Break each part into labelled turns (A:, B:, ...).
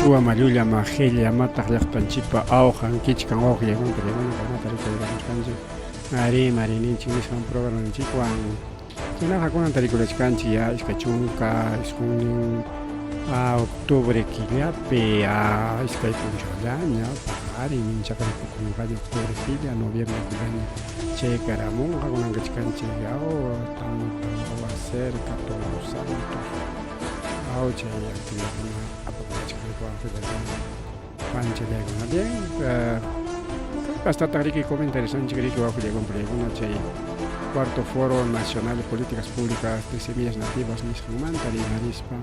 A: Ch'uwa mallulla maqilla mataq llaqtanchikpa awqan kichkan wawqillamanta rimana kanata rikaykamuchkanchik arí marininchik nisqan programanchikwan chaynaqa kunan tarikurachkanchik ya 29 octubre killapi iskay p'unchawllaña paqarin minchaqa rikukunqaña octubre killa noviembre killaña chaykaramunqa kunan kachkanchik yaw tanto cerca Todos Santos aw chay actividadkuna apakurachkanku panchallaykuna bien kaypastataq riki comentarizanchik riki wawqillaykuna puriykuna chay cuarto foro nacional de políticas públicas de semillas nativas nisqanmanta rimarispa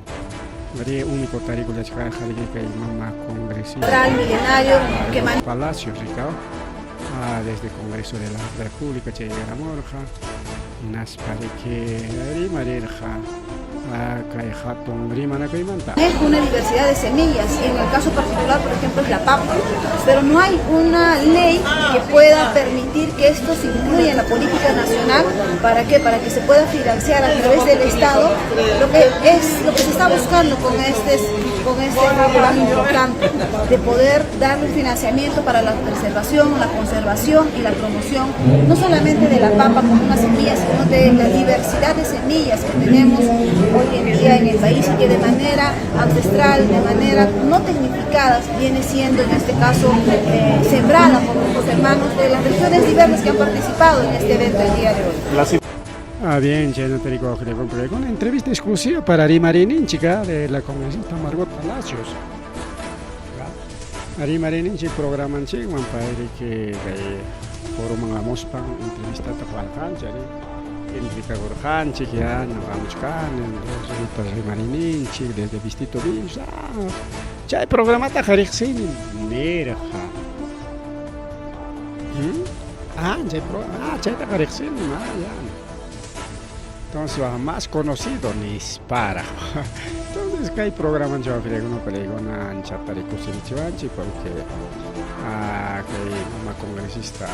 A: ri único tarikullachkarqa riki kay mama congresista
B: milenario que
A: Palacios rikaw desde Congreso de la República chay yaramurqa hinaspa riki rimarirqa kay hatun rimanakuymanta.
B: Una diversidad de semillas, en el caso particular, por ejemplo, es la papa, pero no hay una ley que pueda permitir que esto se incluya en la política nacional. ¿Para qué? Para que se pueda financiar a través del Estado lo que es lo que se está buscando con este foro tan importante, de poder dar un financiamiento para la preservación, la conservación y la promoción, no solamente de la papa como una semilla, sino de la diversidad de semillas que tenemos hoy en día en el país y que de manera ancestral, de manera no tecnificada, viene siendo en este caso sembrada por nuestros hermanos de las regiones diversas que han participado en este evento el día de hoy.
A: Ah, bien, che, no te digo una entrevista exclusiva para Rimarininchik de la congresista Margot Palacios. Rimarininchik programanchikwan pay kay foroman hamuspan entrevistata ruwarqanchik entrevistakurqanchik ya ñuqamuchkani Rimarininchik desde Distrito Villa chay programataqa riqsini nirqa. Ah, chay pro chaytaqa riqsini ya. Entonces, más conocido nisparaq. Entonces, kay programanchik wawqillaykuna palaykuna anchata rikusirichiwanchik porque kay mama congresista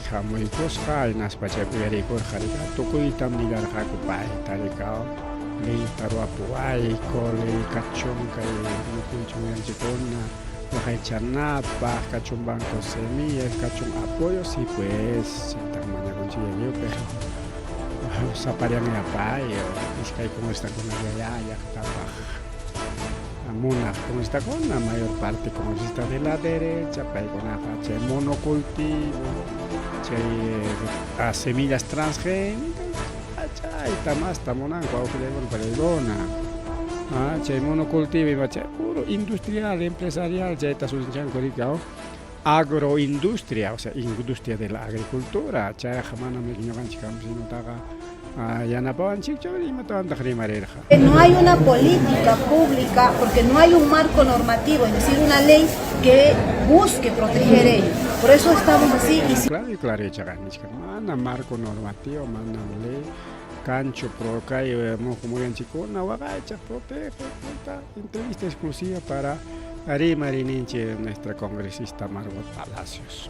A: hamuykusqa hinaspa chay uyarikurqa tukuytam nillarqaku payta rikaw leyta ruwapuwayku ley kachun kay ñuqanchik uyanchikkuna waqaychanapaq kachun banco semillas kachun apoyo sí pues chaytaqa mañakunchik lliw pero sapallan yapay iskay congresistakuna ya llaqtapaq munaq congresistakuna mayor parte congresista de la derecha paykunaqa chay monocultivo chay semillas transgénicas chayta masta munanku wawqillaykuna palaykuna chay monocultivo ima chay puro industrial empresarial chayta sutinchanku riki agroindustria, o sea, industria de la agricultura, chayqa manam ñuqanchik campesinotaqa yanapawanchikchu imatawantaq rimarirqa.
B: No hay una política pública porque no hay un marco normativo, es decir, una ley que busque proteger ello. Por eso estamos así. Y si
A: Claro, claro, ichaqa nichkan mana marco normativo, mana ley kanchu pro kay muyanchikkuna waqaychaq protege entrevista exclusiva para Rimarininchik nuestra congresista Margot Palacios.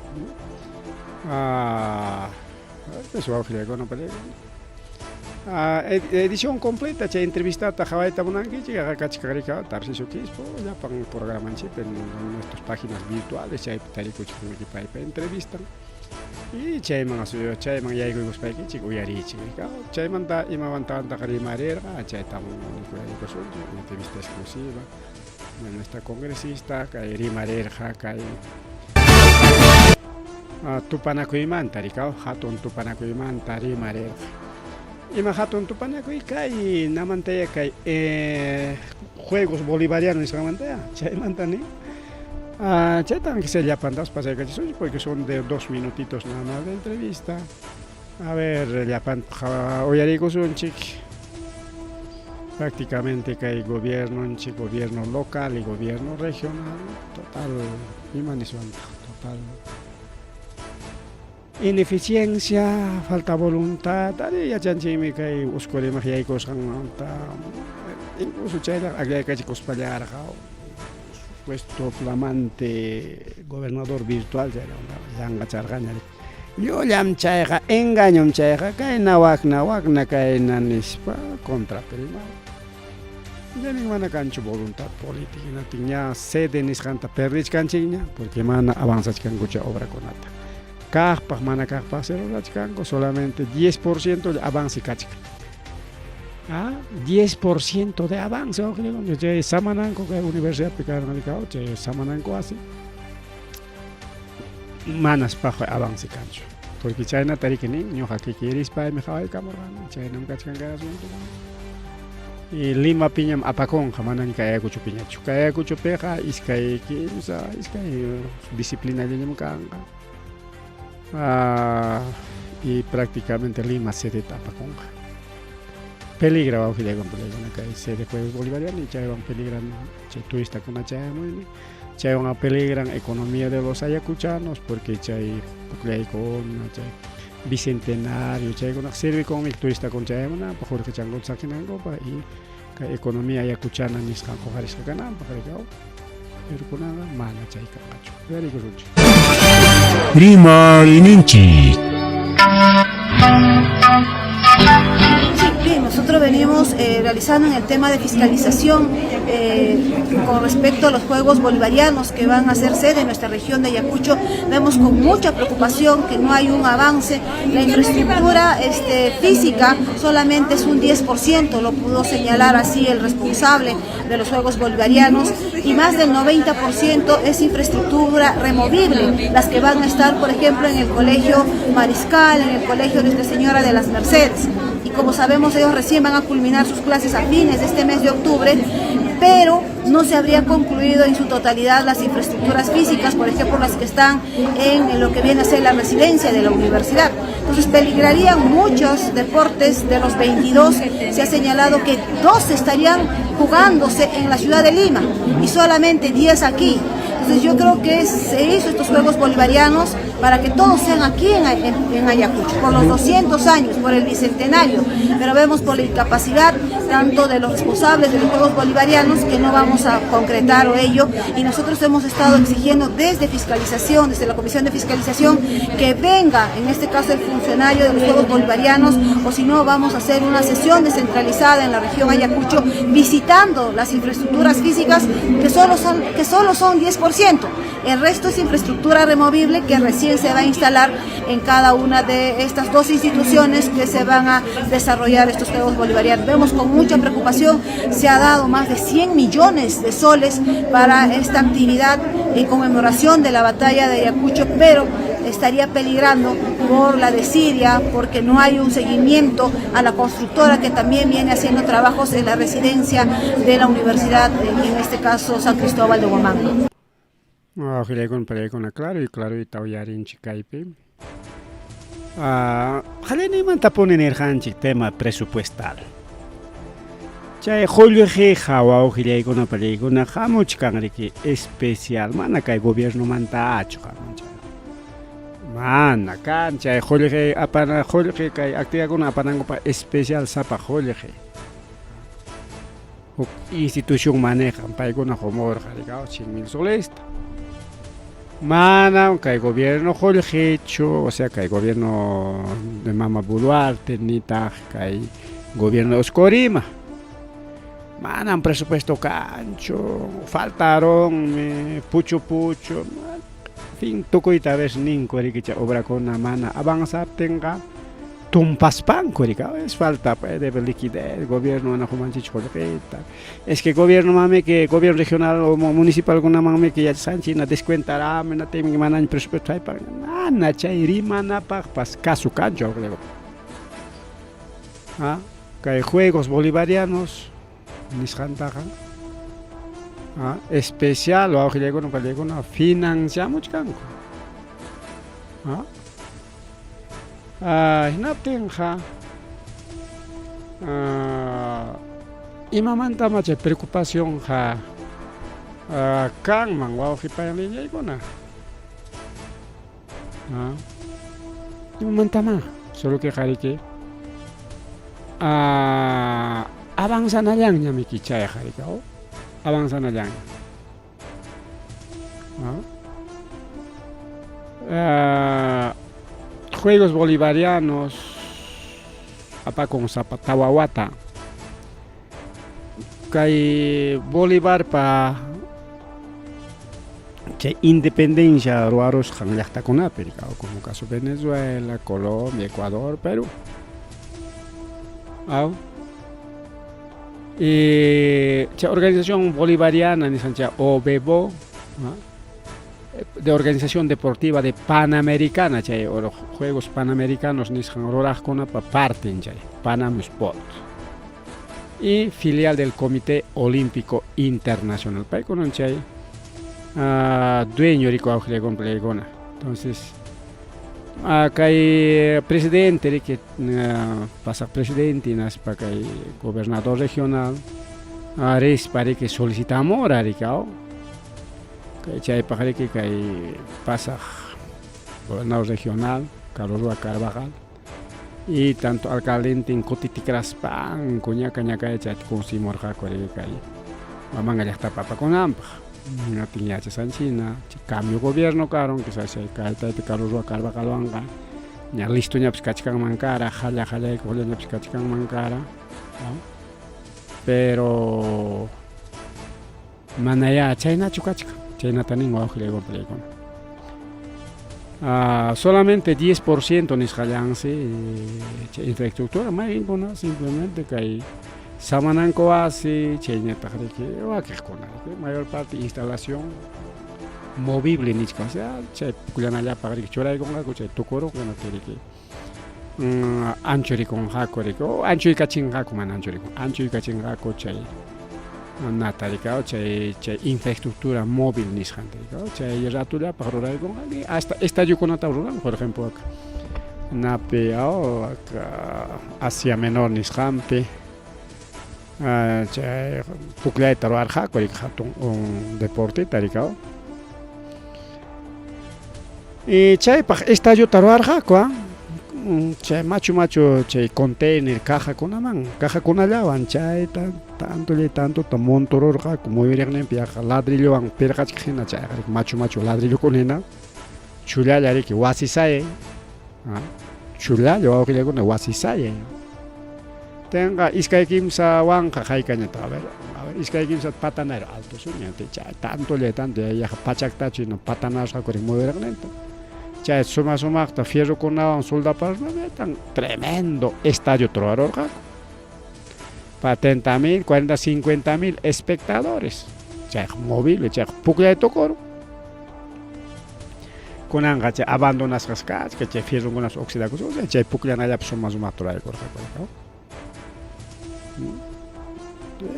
A: Pues wawqillaykuna edición completa chay entrevistata qhawayta munankichik kachkan rika Tarcisio Quispo llapan programanchikpi en nuestras páginas virtuales chaypi tarikuchkanki paypa entrevista y chayman chayman yaykuykuspaykichik uyariychik chaymanta imawantawantaq rimarirqa chaytam uyarikusunchik entrevista exclusiva de nuestra congresista kay rimarirqa kay tupanakuymanta rikaw hatun tupanakuymanta rimarirqa ima hatun tupanakuy kay namantaya kay Juegos Bolivarianos nisqanmantaya chaymanta nin chayta aunque sea llapantapas pasaykachisunchik porque son de 2 minutitos nada más de entrevista. A ver, llapanta uyariykusunchik prácticamente kay gobiernonchik gobierno local y gobierno regional total ima niswantaq total ineficiencia, falta voluntad, ari yachanchikmi kay Usqu rimaq yaykusqanmanta incluso chayllaqa akllaykachikuspallarqa supuesto flamante gobernador virtual yanqacharqaña llullam chayqa engañom chayqa kayna wakna wakna kayna nispa contrapi rimar. Ñanin mana kanchu voluntad política, hinaptin ña sede nisqanta perdichkanchikña, porque mana avanzachkankuchu obrakunata. Kaqpaq mana kaqpaq se rurachkanku, solamente 10% avance kachkan. Ah, 10% de avance, chay samananku kay universidadpi karqa chay samananku wasi. Manas paqway avance kanchu. Porque chaynata riki nin, ñuqa kikirispaymi qhawaykamurqani, chaynam kachkan kay asunto. Y Lima piñam apakunqa, manañ kay Ayacuchopiñachu. Kay Ayacuchopiqa iskay kimsa, iskay disciplinallañam kanqa. Ah, y prácticamente Lima sedeta apakunqa. Peligra wawqillaykuna peligrana kay sede Juegos Bolivarianos y chaywan peligran chay turistakuna chayamuymi. Chaywan peligran economía de los ayacuchanos porque chay pukllaykuna, chay bicentenario, chaykunaqa sirvikunmi turistakuna chayamunanpaq, qullqichankuta saqinankupaq y kay economía ayacuchana nisqan huqarisqa kananpaq, rikaw. Pero kunanqa mana chay kanqachu. Uyarikusunchik.
C: Rimayninchik.
B: Sí, bien, nosotros venimos realizando en el tema de fiscalización con respecto a los Juegos Bolivarianos que van a ser sede en nuestra región de Ayacucho. Vemos con mucha preocupación que no hay un avance. La infraestructura física solamente es un 10%, lo pudo señalar así el responsable de los Juegos Bolivarianos, y más del 90% es infraestructura removible, las que van a estar, por ejemplo, en el Colegio Mariscal, en el Colegio Nuestra Señora de las Mercedes. Y como sabemos, ellos recién van a culminar sus clases a fines de este mes de octubre, pero no se habría concluido en su totalidad las infraestructuras físicas, por ejemplo, las que están en lo que viene a ser la residencia de la universidad. Entonces peligrarían muchos deportes de los 22. Se ha señalado que 12 estarían jugándose en la ciudad de Lima y solamente 10 aquí. Entonces yo creo que se hizo estos Juegos Bolivarianos para que todos sean aquí en Ayacucho, por los 200 años, por el bicentenario, pero vemos por la incapacidad tanto de los responsables de los Juegos Bolivarianos que no vamos a concretar o ello, y nosotros hemos estado exigiendo desde fiscalización, desde la Comisión de Fiscalización, que venga, en este caso el funcionario de los Juegos Bolivarianos, o si no vamos a hacer una sesión descentralizada en la región Ayacucho, visitando las infraestructuras físicas que solo son 10%. El resto es infraestructura removible que recién se va a instalar en cada una de estas dos instituciones que se van a desarrollar estos Juegos Bolivarianos. Vemos con mucha preocupación, se ha dado más de 100 millones de soles para esta actividad en conmemoración de la batalla de Ayacucho, pero estaría peligrando por la desidia, porque no hay un seguimiento a la constructora que también viene haciendo trabajos en la residencia de la universidad, en este caso San Cristóbal de Huamanga.
A: Wawqillaykuna parillaykuna claro y claroyta uyarinchik kaypi. Qallariymantapunin nirqanchik tema presupuestal. Chay qullqiqa wawqillaykuna parillaykuna hamuchkan riki especial, mana kay gobiernomantachu hamunchik. Mana kan chay qullqi apana qullqi kay actividadkuna apanankupaq especial sapa qullqi. Huk institución manejan, paykuna qumurqa rikaw 100,000 solesta. Manam kay gobierno qullqichu, o sea kay gobierno de Mama Boluarte nitaq kay gobierno de Oscorima. Manam presupuesto kanchu, faltaronmi, puchu puchu, en fin, tukuyta a veces ninku riki chay obrakuna mana avanzaptinqa tumpaspanku riki, es falta pues de liquidez, gobierno mana qumanchikchu qullqita. Es que gobierno mamiki, gobierno regional o municipal kunamanmiki yachasqanchik hina descuentarami, hinaptinmi manaña presupuesto haypan, mana chay rimanapaqpas caso kanchu wawqillaykuna. Ah, kay Juegos Bolivarianos nisqantaqa especial wawqillaykuna pallaykuna financiamuchkanku. Hinaptinqa imamantama chay preocupacionqa kanman wawqi paylillaykuna. Imamantama solo que qariki avanzanallanñamiki chayqa riki avanzanallanña. Juegos Bolivarianos apakun sapa tawa wata. Kay Bolivarpa chay independencia ruwarusqan llaqtakunapi, como caso Venezuela, Colombia, Ecuador, Perú. Aw. Y chay organización bolivariana nisqan chay OBEBO, de Organización Deportiva de Panamericana, chay Juegos Panamericanos nisqan ruraqkunapa parten chay Panam Sport. Y filial del Comité Olímpico Internacional. Paykunan chay dueño rikuq wawqillaykuna. Entonces, kay presidente riki, pasaq presidente hinaspa kay gobernador regional rispa riki solicitamura riki aw. Kay chaypaq riki kay pasaq gobernador regional Carlos Rúa Carvajal y tanto alcaldentin kutitikraspanku ñaka ñakaya chayta kunsimurqaku riki kay Huamanga llaqtapa apakunanpaq. Hinaptin yachasqanchik chay cambio gobierno karun, quizás chay kay tayta Carlos Rúa Carvajalwanqa ña listoñapis kachkanman kara, qalla qallaykuqllañapis kachkanman kara, pero manayá chaynachu kachkan, chaynata nin wawqillaykuna. Solamente 10% nisqallansi chay infraestructura, mayqinkuna simplemente kay samananku wasi, chayñataq riki wakiqkuna riki mayor parte instalación movible nichkan, o sea chay pukllanallapaq riki churaykunqaku chay tukurunqa riki anchurikunqaku riki o anchuykachinqaku, mana anchurikun, anchuykachinqaku chay nata riki chay chay infraestructura móvil nisqanta riki chay ratullapaq ruraykunqa hasta estadiokunata ruran, por ejemplo acá napi acá Asia Menor nisqanpi chay pukllayta ruwarqaku riki hatun deporteta riki. Y chaypaq estadiota ruwarqaku, chay machu machu chay container cajakunaman, cajakunallawan chayta tantolla tantota montururqaku muyuriqninpi yaqa ladrillowan pirqachkaq hina, chayqa riki machu machu ladrillokuna hina chullalla riki wasisayay, chullalla wawqillakuna wasisayay. Tenqa iskay kimsa wanqa haykañataq, a ver, iskay kimsa patanayro alto suña, chay tantolla tanto yaqa pachaktachu hina patanasqaku riki muyuriqninta. Chay suma sumaqta fierrokunawan soldaparuspa tan tremendo estadio ruwarurqaku. Pa 30 mil, 40, 50 mil espectadores. Chayqa movible, chayqa pukllay tukurun. Kunanqa chay abandonasqas kachkan, chay fierrokunas oxidakusqa, o sea chay pukllanallapaq suma sumaqta ruraykurqaku.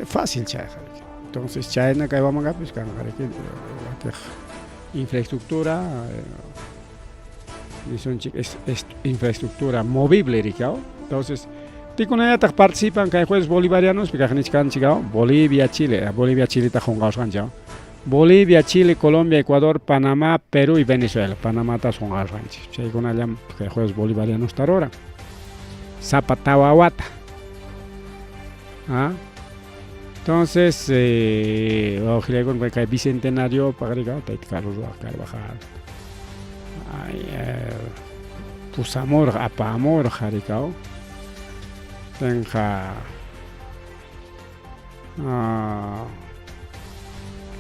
A: Fácil chayqa. Entonces chayna kay Huamangapis kanqa riki wakiq infraestructura nisunchik es infraestructura movible riki. Entonces pikunañataq participan kay Juegos Bolivarianospi kaq nichkanchik? Bolivia, Chile, Bolivia, Chileta qunqawasqanchik. Bolivia, Chile, Colombia, Ecuador, Panamá, Perú y Venezuela. Panamata qunqawasqanchik. Chaykunallam kay Juegos Bolivarianosta ruran. Sapa tawa wata. Entonces, wawqillaykuna kay bicentenariopaq riki tayta Carlos Rúa Carvajal ay, pusamurqa, apamurqa riki. Tenqa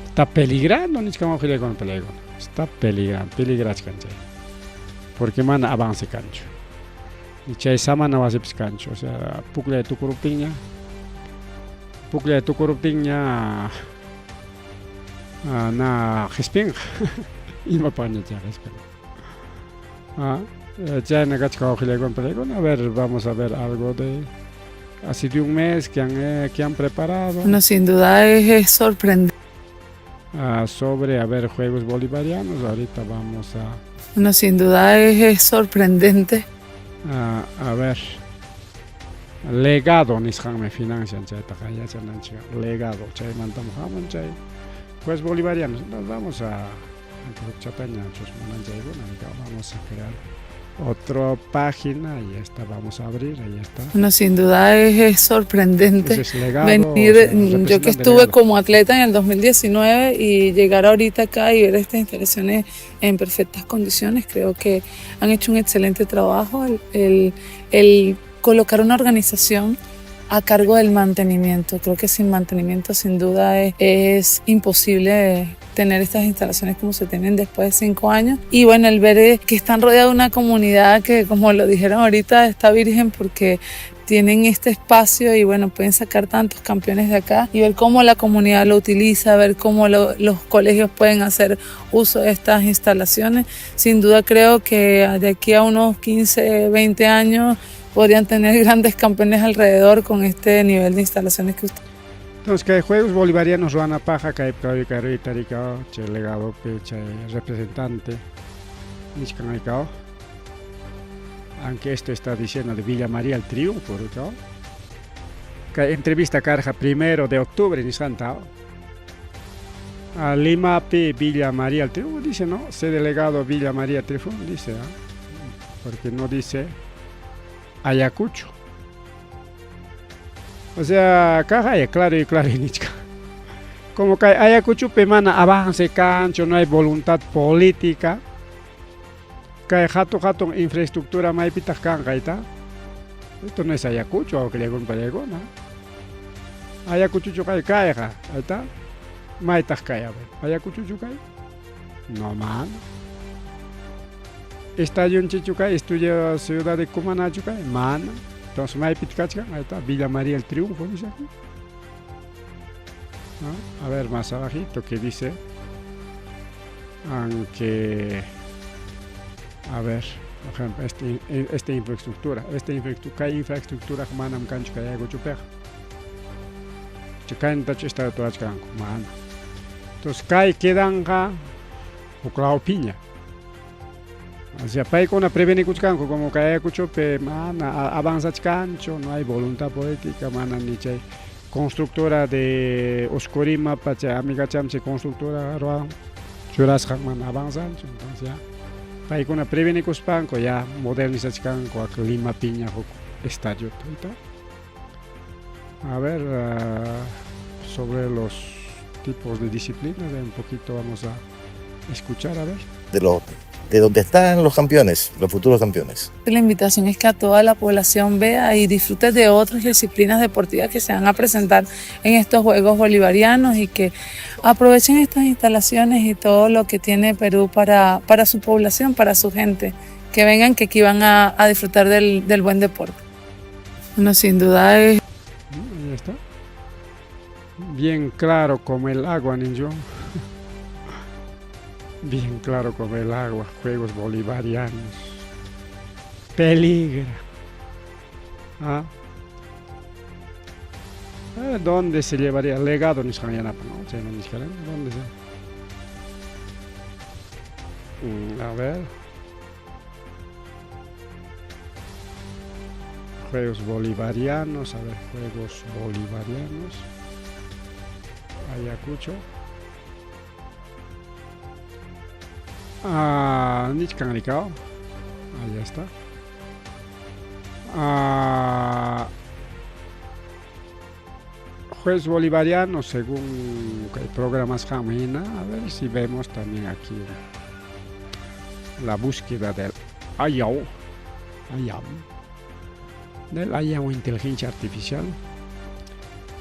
A: está peligrando nichkan wawqillaykuna peleaykuna. Está peligrando, peligrachkan chay. Porque mana avance kanchu. Chay samana wasipis kanchu, o sea pukllay tukuruptinña, pukllay tukuruptinña na qispinqa, imapaqña chay qispinqa. Chayna kachkan wawqillaykuna peleaykuna. A ver, vamos a ver algo de así de un mes que han preparado.
C: Bueno, sin duda es sorprendente.
A: Sobre, a ver, Juegos Bolivarianos, ahorita vamos a
C: Bueno, sin duda es sorprendente.
A: A ver, legado nisqanmi financian chaytaqa yachananchik, legado chaymantam hamun chay Juegos Bolivarianos. Entonces vamos a chataña chusmunanchaykuna, vamos a crear otra página y esta vamos a abrir, ahí está.
C: Bueno, sin duda es sorprendente
A: Ese es legado,
C: venir,
A: o sea,
C: yo que
A: representante
C: estuve
A: legado.
C: Como atleta en el 2019 y llegar ahorita acá y ver estas instalaciones en perfectas condiciones, creo que han hecho un excelente trabajo. El colocar una organización a cargo del mantenimiento. Creo que sin mantenimiento sin duda es imposible tener estas instalaciones como se tienen después de 5 años. Y bueno, el ver que están rodeados de una comunidad que, como lo dijeron ahorita, está virgen porque tienen este espacio y, bueno, pueden sacar tantos campeones de acá y ver cómo la comunidad lo utiliza, ver cómo los colegios pueden hacer uso de estas instalaciones. Sin duda creo que de aquí a unos 15, 20 años podrían tener grandes campeones alrededor con este nivel de instalaciones que usted.
A: Entonces, kay Juegos Bolivarianos ruwanapaqqa kay tarikaw chay legadopi chay representante nichkan aykaw, aunque esto está diciendo de Villa María el Triunfo, ¿no? Kay entrevista karqa 1 de octubre nisqanta. A Lima P Villa María el Triunfo dice, ¿no? Sede delegado Villa María Triunfo dice, ¿ah? Porque no dice Ayacucho. O sea, acá hay claro y claro nichka. Como que Ayacucho mana avance kanchu, no hay voluntad política. Kay hatun hatun infraestructura maypitaq kanqa ayta. Esto no es Ayacucho, aunque llegó un. Ayacucho kay kayqa, ayta. Maytaq kay, a ver. Ayacucho kay? No, man. Estadio kay, estudio ciudad de Cumanachu kay? Mana. Entonces maypitaq kachkan, ahí está, Villa María el Triunfo, dice aquí. ¿No? A ver, más abajito, que dice, aunque, a ver, por ejemplo, esta infraestructura, kay infraestructura manam kanchu kay Ayacuchopiqa. Kaytachu estadio ruwachkanku, mana. Entonces, kay quedanqa huk lawpiña. O sea, paykuna prevenikuchkanku como kay Ayacuchopi mana avanzachkanchu, no hay voluntad política, mana ni chay constructora de Oscorimapa, chay amigacham chay constructora ruwan churasqan mana avanzanchu. Entonces ya paykuna prevenikuspanku ya modernizachkanku ak Limapiña huk estadio. A ver, sobre los tipos de disciplinas, un poquito vamos a escuchar, a ver.
D: De donde están los campeones, los futuros campeones.
C: La invitación es que a toda la población vea y disfrute de otras disciplinas deportivas que se van a presentar en estos Juegos Bolivarianos y que aprovechen estas instalaciones y todo lo que tiene Perú para su población, para su gente. Que vengan, que aquí van a disfrutar del buen deporte. Bueno, sin duda es
A: Ahí está. Bien claro como el agua, niño. Bien claro como el agua. Juegos Bolivarianos. Peligra. ¿Ah? ¿Dónde se llevaría el legado? ¿No? ¿Dónde se? A ver. Juegos Bolivarianos, a ver, Juegos Bolivarianos. Ayacucho. Ah, nichkan rikao. Ahí está. Ah, Juegos Bolivarianos, según el programa Jamina, a ver si vemos también aquí la búsqueda del AYAO, AYAM, del AYAO Inteligencia Artificial.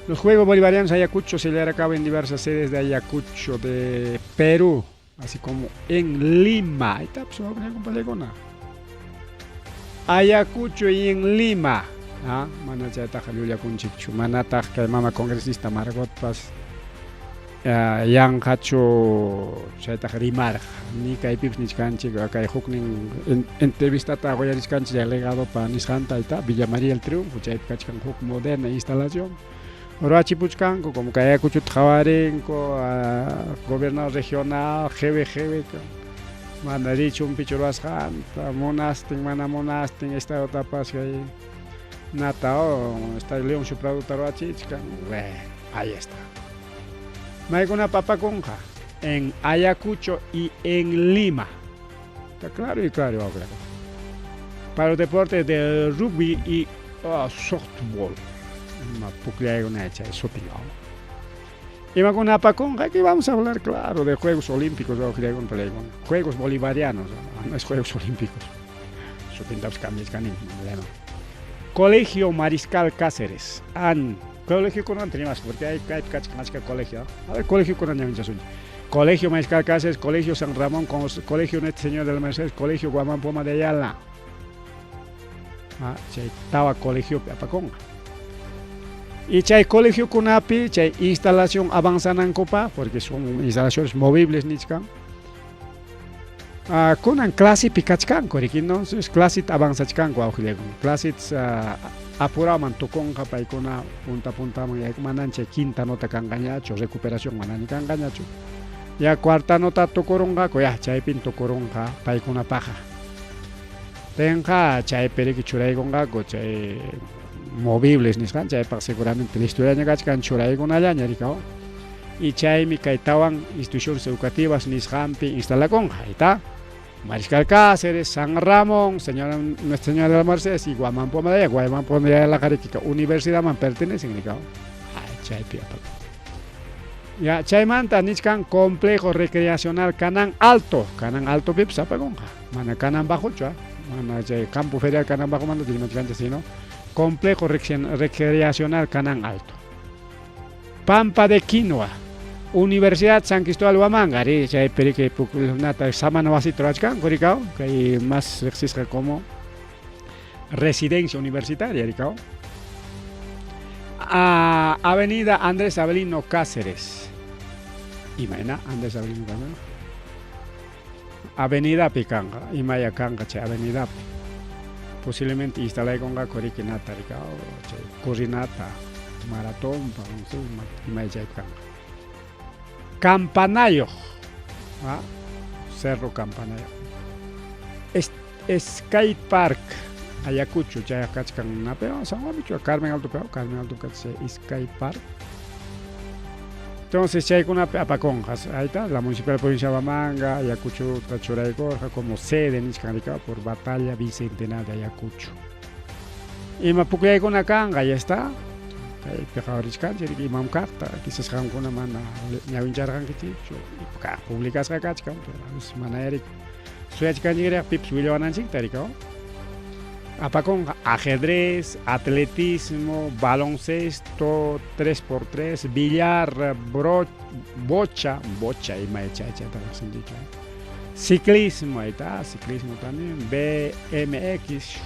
A: Los Juegos Bolivarianos Ayacucho se llevarán a cabo en diversas sedes de Ayacucho, de Perú, así como en Lima. Ahí está, pues, Ayacucho y en Lima. Ah, mana chaytaqa llullakunchikchu, manataq kay mama congresista Margotpas yanqachu chaytaqa rimarqa, ni kaypipas nichkanchik kay huknin entrevistata uyarishkanchik delegadopa nisqanta. Ayta Villa María el Triunfo chaypi kachkan huk moderna instalación ruwachipuchkanku, como kay Ayacuchota qhawarinku, gobernador regional qhiwi qhiwi mana richunpichu ruwasqanta, munastin mana munastin estadiotapas kay nata estadio Leoncio Pradota ruwachichkan. Bueno, ahí está. Maykunapaq apakunqa? En Ayacucho y en Lima. Está claro y claro, claro. Para los deportes de rugby y softball. Pukllaykuna chay sutin. Imakuna apakunqa, aquí vamos a hablar claro de Juegos Olímpicos, Juegos Bolivarianos, no es Juegos Olímpicos. Sutintapas cambiachkani, lema. Colegio Mariscal Cáceres. An colegiokunamanta rimaspa, porque hay kaypi kachkan achka colegio. A ver, colegiokunan ñawinchasunchik. Colegio Mariscal Cáceres, Colegio San Ramón, Colegio Nuestra Señora de la Mercedes, Colegio Guamán Poma de Ayala. Ah, chay tawa colegiopi apakunqa. Y chay colegiokunapi chay instalación avanzanankupaq, porque son instalaciones movibles nichkan. Ah, kunan clasepi kachkanku, riki, entonces claseta avanzachkanku awqillakuna. Claset apuraman tukunqa paykuna punta puntaman yayku manan chay quinta nota kanqañachu, recuperación manaña kanqañachu. Ya cuarta nota tukurunqaku, ya chaypin tukurunqa paykunapaqqa. Tenqa chaypi riki churaykunqaku chay movibles nisqan, chaypaq seguramente listollaña kachkan churaykunallaña riki. Y chaymi kay tawan instituciones educativas nisqanpi instalakunqa. Ahí está. Mariscal Cáceres, San Ramón, Señora, Nuestra Señora de la Mercedes y Guamán Poma de Ayala. Guamán Poma de Ayala universidadman pertenecen, riki. Ay, chaypi apakun. Ya, chaymanta nichkan complejo recreacional Canán Alto. Canán Alto pipas apakunqa. Mana Canán Bajochu, mana chay campo ferial Canán Bajo manta rimachkanchik, sino complejo recreacional Canán Alto. Pampa de Quinoa, Universidad San Cristóbal Huamanga, ri chaypi riki nata samana wasita rurachkanku rikaw, kay más riqsisqa como residencia universitaria rikaw. Avenida Andrés Avelino Cáceres. Imayna Andrés Avelino Cáceres? Avenidapi kanqa, imaya kanqa chay avenidapi. Posiblemente instalaykunqaku riki nata rikaw, chay corrinata, maratón, no sé, imaya chaypi kanqa. Campanayoq, Cerro Campanayoq. Skate Park, Ayacucho, chay kachkan napeo, San Juan, Carmen Alto, Carmen Alto kachay Skate Park. Entonces chaykunapi apakunqa, ahí está, la Municipalidad de Provincia de Huamanga, Ayacucho churaykurqa como sede nichkan rikaw por Batalla Bicentenaria de Ayacucho. Ima pukllaykuna kanqa, ya está. Kaypi qhawarichkanchik imam kaqta, quizás qamkuna mana ñawincharqankichikchu, publicasqa kachkan, pero a veces mana yarik suyachkanchikraq pipas willawananchikta rikaw. Apakunqa ajedrez, atletismo, baloncesto, 3x3, billar, bocha, bocha imay chay chayta riqsinchikchu. Ciclismo, ahí está, ciclismo también, BMX,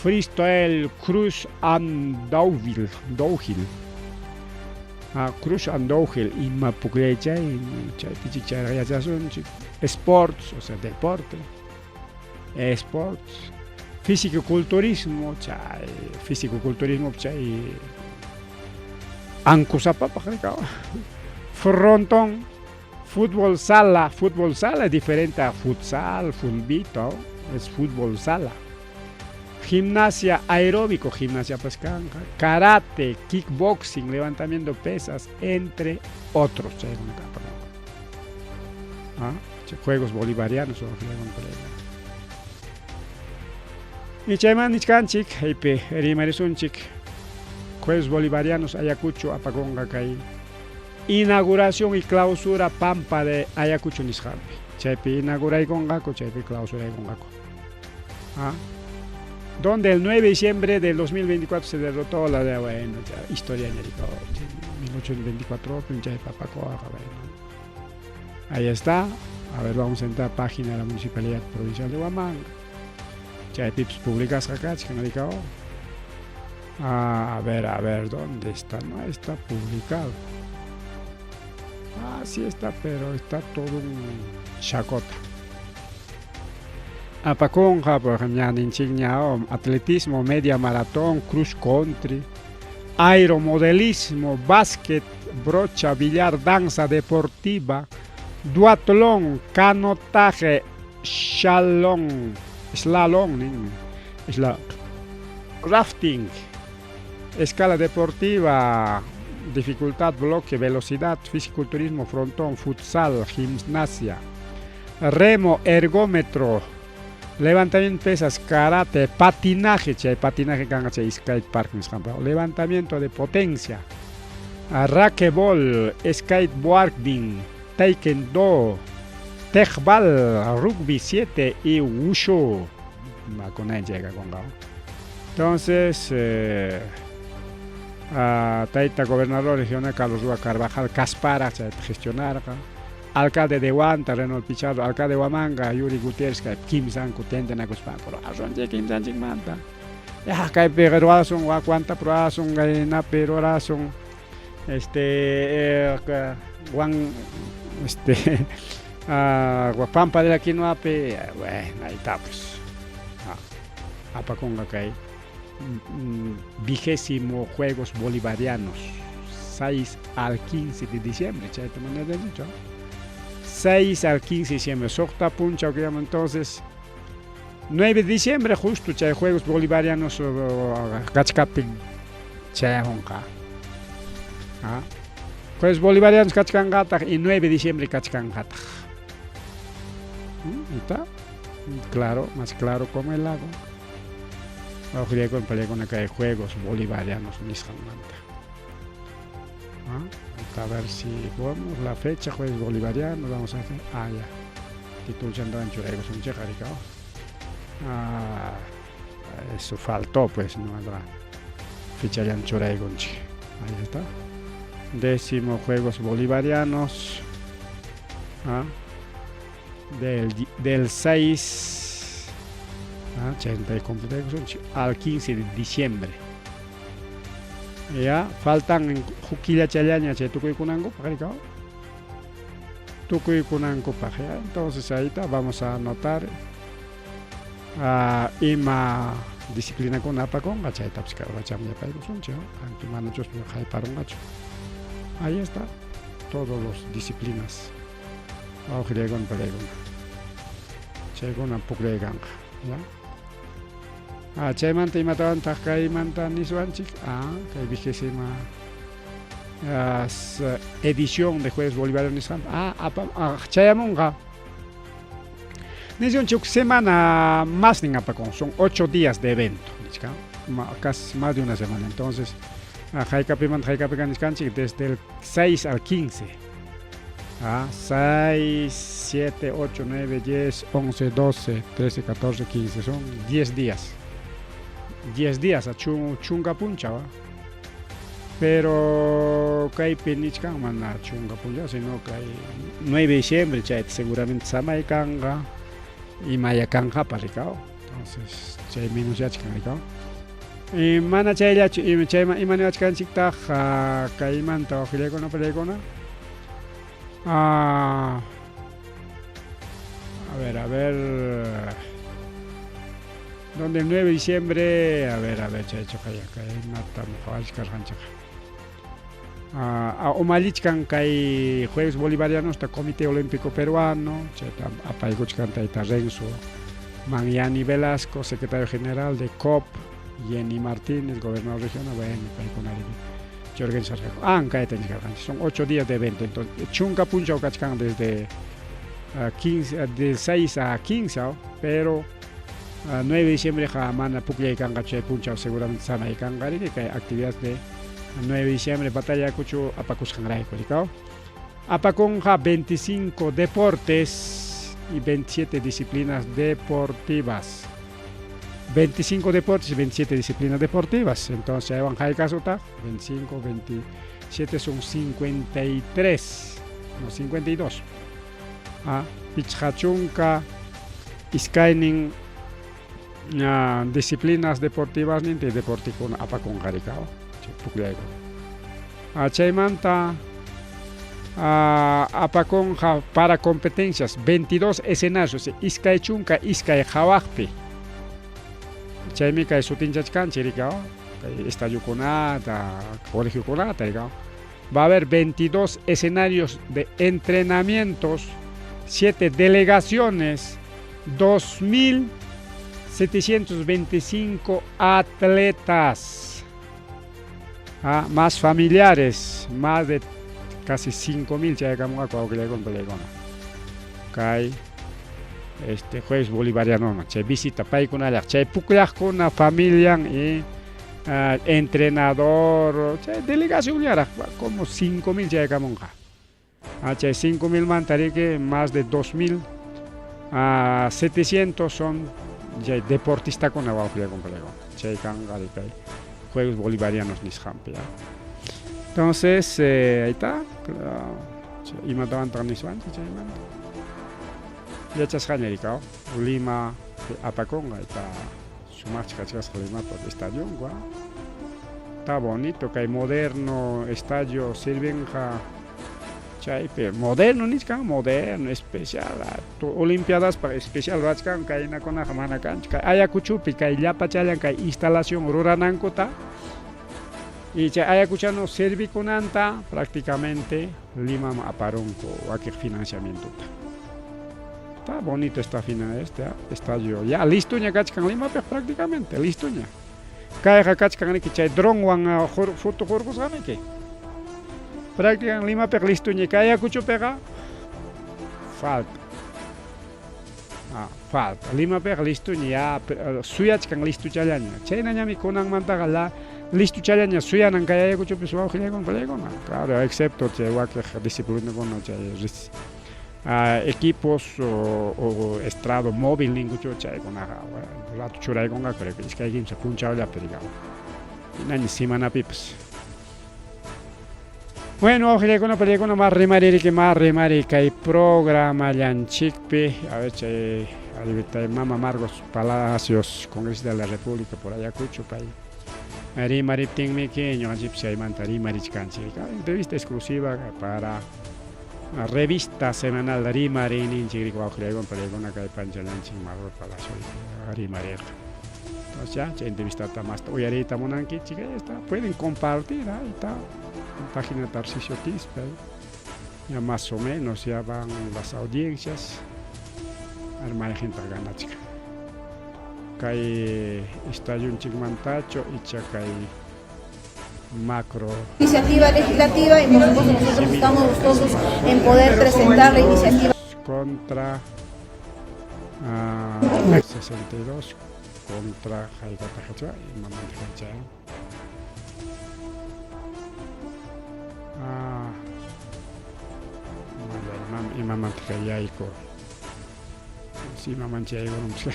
A: freestyle, cross and downhill, downhill. Ah, cross and downhill, ima pukllay chay, chaypichik chayraq yachasunchik. Sports, o sea, deporte. Sports. Fisicoculturismo, chay, fisicoculturismo, chay, ankusapapaq rikaw. Frontón, fútbol sala es diferente a futsal, fulbito, es fútbol sala. Gimnasia aeróbico, gimnasia pues kanqa, karate, kickboxing, levantamiento de pesas, entre otros. ¿Ah? Juegos bolivarianos. Y chayman nichkanchik, haypi rimarisunchik, Juegos Bolivarianos Ayacucho apakunqa kay inauguración y clausura Pampa de Ayacucho nisqanpi. Chaypi inauguraykunqaku, chaypi clausuraykunqaku. ¿Ah? Donde el 9 de diciembre del 2024 se derrotó la de, bueno, ya, historia ñariko, 1824, chay papacoja, bueno. Ahí está. A ver, vamos a entrar a página de la Municipalidad Provincial de Huamanga. Chaypipas publicasqa kachkan, rikaw. Ah, a ver, ¿dónde está? No está publicado. Ah, sí está, pero está todo un chacota. Apakunqa, por ejemplo, ñaninchikña, atletismo, media maratón, cross country, aeromodelismo, básquet, brocha, billar, danza deportiva, duatlón, canotaje, shalom, slalom, rafting, escala deportiva, dificultad, bloque, velocidad, fisiculturismo, frontón, futsal, gimnasia, remo, ergómetro, levantamiento de pesas, karate, patinaje, chay patinaje kanqa chay skate park nisqanpa, levantamiento de potencia, racquetball, skateboarding, taekwondo, teqball, rugby 7 y wushu. Entonces, eh, tayta gobernador regional Carlos Rúa Carvajal Caspara chayta gestionarqa. Alcalde de Huanta, Renold Pichardo, alcalde de Huamanga, Yuri Gutiérrez, kay kimsanku tentanakuspanku ruwasunchik kimsanchikmanta. Ya kaypi ruwasun, wak Huantapi ruwasun, kaynapi rurasun, este eh, Juan, este Pampa de la Quinoapi, bueno, ahí está pues. Apakunqa kay vigésimo Juegos Bolivarianos 6 al 15 de diciembre, chayta mana yachanchikchu. 6 al 15 de diciembre, suqta punchaw killama, entonces 9 de diciembre justo chay Juegos Bolivarianos kachkaptin chayamunqa. ¿Ah? Juegos Bolivarianos kachkanqataq y 9 de diciembre kachkanqataq. ¿Está? Claro, más claro como el lago. Wawqillaykuna pallaykuna kay Juegos Bolivarianos nisqanmanta. ¿Ah? A ver si podemos la fecha Juegos Bolivarianos vamos a hacer. Ah, ya. Titulchantawan churaykusunchikqa rikaw. Ah, eso faltó pues, no, fechallan churaykunchik. Ahí está. Décimo Juegos Bolivarianos. ¿Ah? Del 6 ah, al 15 de diciembre. Ya, faltan huk killachallaña chay tukuykunankupaq rikaw. Tukuykunankupaq, ya. Entonces ahí está, vamos a anotar ima disciplinakuna apakunqa chaytapas kay horacham yapaykusunchik, aunque manachus hayparunqachu. Ahí está, todos los disciplinas. Wawqillaykuna palaykuna. Chaykuna pukllay kanqa, ya. Ah, chaymanta imatawantaq kaymanta niswanchik? Ah, kay vigésima edición de Juegos Bolivarianos nisqan. Ah, apa, ah, chayamunqa. Nisunchik semana más nin apakun, son 8 días de evento, nichkan, casi más de una semana. Entonces, haykapimanta haykapika niskanchik desde el 6 al 15. Ah, 6, 7, 8, 9, 10, 11, 12, 13, 14, 15. Son 10 días. 10 días a chunka punchaw. Pero kaypi nichkan mana chunka punchaw, sino kay 9 de diciembre chayta seguramente samay kanqa, imaya kanqapas rikaw. Entonces, chay menos yachkan rikaw. Y mana chayllachu, chayman ima niwachkanchiktaq kaymanta wawqillaykuna palaykuna. Ah, a ver, a ver. Donde el 9 de diciembre, a ver, chaychuqa ya kaynatam qhawachkarqanchik. Ah, umallichkan kay Juegos Bolivarianos ta Comité Olímpico Peruano, chayta apaykuchkan tayta Renzo Mangiani Velasco, secretario general de COP, Jenny Martínez, gobernador regional, bueno, paykuna riki organizarqaku. Ah, kayta nichkarqanchik, son 8 días de evento, entonces chunka punchaw kachkan desde 15, del 6 a 15, pero 9 de diciembre mana pukllay kanqa chay punchaw seguramente samay kanqa riki kay actividad de 9 de diciembre batalla Ayacucho apakusqanrayku rikaw. Apakunqa 25 deportes y 27 disciplinas deportivas. 25 deportes y 27 disciplinas deportivas. Entonces, chaywan haykasutaq 25, 27 son 53, no 52. Ah, pichqa chunka iskaynin disciplinas deportivas ninti deportikuna apakunqa rikaw chay pukllaykuna. Ah, chaymanta apakunqa para competencias 22 escenarios, iskay chunka iskay qhawaqpi. Chaymi kay sutinchachkanchik rikaw, kay estadiokunata, colegiokunata rikaw. Va a haber 22 escenarios de entrenamientos, 7 delegaciones, 2.725 atletas, más familiares, más de casi 5.000 chayakamunqaku wawqillaykuna palaykuna. Kay este Jueves Bolivariano chay visita paykunallaq chay pukllaqkuna familian y entrenador chay delegacionllaraq como 5.000 chayakamunqa. Chay 5.000 manta riki más de 2.700 son chay deportistakuna wawqillaykuna palaykuna. chay kanqa kay Juegos Bolivarianos nisqanpi. Entonces, ahí está. Imatawantaq niswanchik chaymanta. Yachasqaña rikaw Lima apakunqa está sumaqcha kachkasqa Limapa estadionku. Está bonito kay moderno estadio sirvinqa chaypi moderno nichkan moderno especial olimpiadaspaq especial rurachkan kaynakunaqa mana kanchu kay Ayacuchopi kay llapachallan kay instalación ruranankuta y chay Ayacuchano servikunanta prácticamente Limaman aparunku wakiq financiamientota. Está bonito esta final este estadio. Ya listoña kachkan Limapiq prácticamente, listoña. Kayqa kachkan riki chay dronwan foto hurqusqaniki. Prácticamente Limapiq listoña kay Ayacuchopiqa falta. Falta. Limapiqa listoña ya suyachkan listochallaña. Chaynañami kunanmantaqa la listochallaña suyanan kay Ayacuchopi wawqillaykuna palaykuna. Claro, excepto chay wakiq disciplinakuna chay equipos o estrado móvil ninkuchu chaykunaqa rato churaykunqa creo que iskay kimsa punchawllapi rikaw. Hinaña semanapipas. Bueno, wawqillaykuna palaykuna más rimaririki más rimari kay programallanchikpi. A ver chay arribita mama Marcos Palacios, congresista de la República por Ayacucho pay. Rimariptinmiki ñuqanchikpis chaymanta rimarichkanchik. Entrevista exclusiva para revista semanal Rimariyninchik wawqillaykuna palaykuna kay panchallanchik Marcos Palacio rimarirqa. Entonces ya, chay entrevistata más uyariyta munankichik, ahí está. Pueden compartir, ahí está. En página de Tarcisio Quispe, ya más o menos ya van las audiencias. Armayjinta ganachka. Kay estadionchikmantachu icha kay macro
B: Iniciativa legislativa y por supuesto nosotros estamos gustosos en poder presentar la iniciativa.
A: Contra 62 contra hayk'ataq imamanta chay. Imamanta yayku. Sí, mamancha yaykurunchik.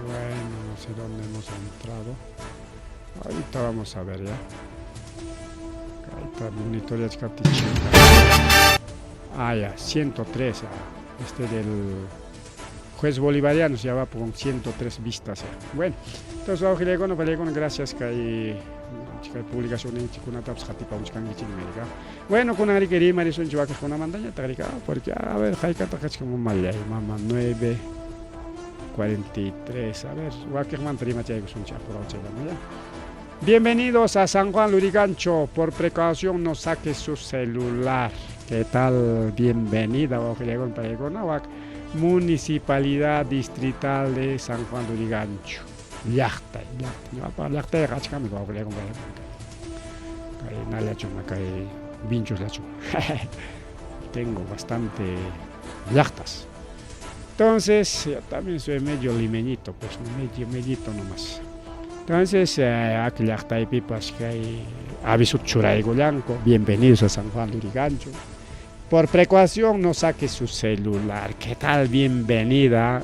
A: Bueno, no sé dónde hemos entrado. Ahorita vamos a ver ya. Ahí está monitoreachkaptinchik. Ah, ya, 103. Este del juez bolivariano ya va con 103 vistas ya. Bueno, entonces, gracias kay kay publicación ninchikkunatapas qatipamuchkankichikmi. Bueno, kunanriki rimarisunchik wakiqkunamantañataq rika, porque a ver, hayk'ataq kachkan mamallay, mama 9:43. A ver, wakiqmanta rimachaykusunchik apurachayllama ya. Bienvenidos a San Juan Lurigancho. Por precaución no saque su celular. ¿Qué tal? Bienvenida, Municipalidad Distrital de San Juan Lurigancho. Llaqta, llaqta. Llaqtayqa achkami kay Nalachuma, kay Vinchos Lachuma. Tengo bastante llaqtas. Entonces, yo también soy medio limeñito, pues medio, medito nomás. Entonces, aquí llaqtaypipas kay aviso churaykullanku. Bienvenidos a San Juan Lurigancho. Por precaución no saque su celular. ¿Qué tal? Bienvenida.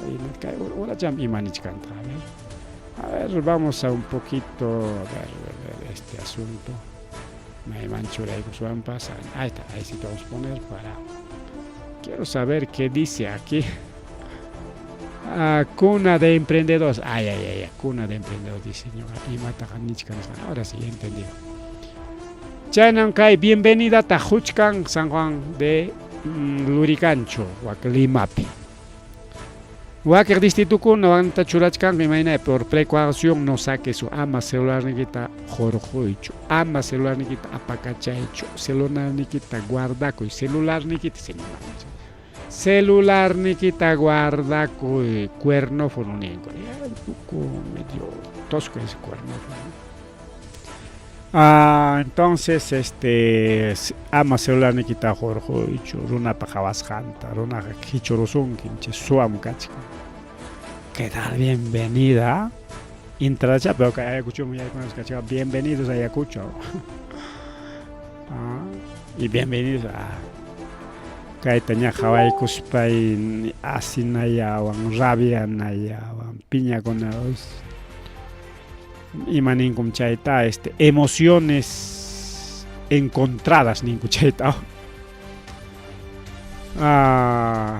A: A ver, vamos a un poquito a ver este asunto. Ahí está, ahí sí te vamos a poner para... Quiero saber qué dice aquí. Cuna de emprendedores. Ay, ay, ay, cuna de emprendedores, dice. Ahora sí, he entendido. Chaynan bienvenida Tajuchkan, San Juan de Lurigancho, Limapi. Wakiq distritukuna wanta churachkanku imayna por precaución no saque su ama celular nikita hurquychu, ama celular nikita apakachaychu, celular nikita guardakuy, celular nikita celular nikita guardakuy, cuernófono ninku. Un poco medio tosco ese cuernófono. Entonces, ama celular nikita hurquychu, runapa qhawasqanta, runaqa qichurusunki, chay suwam kachkan. ¿Qué tal? Bienvenida. Entrada, pero que Ayacucho, bienvenidos a Ayacucho. Y bienvenidos a... Kayta ña qhawaykuspay asinayawan, rabianayawan, piñakuna ima ninkum chayta este emociones encontradas ninku chayta. Ah,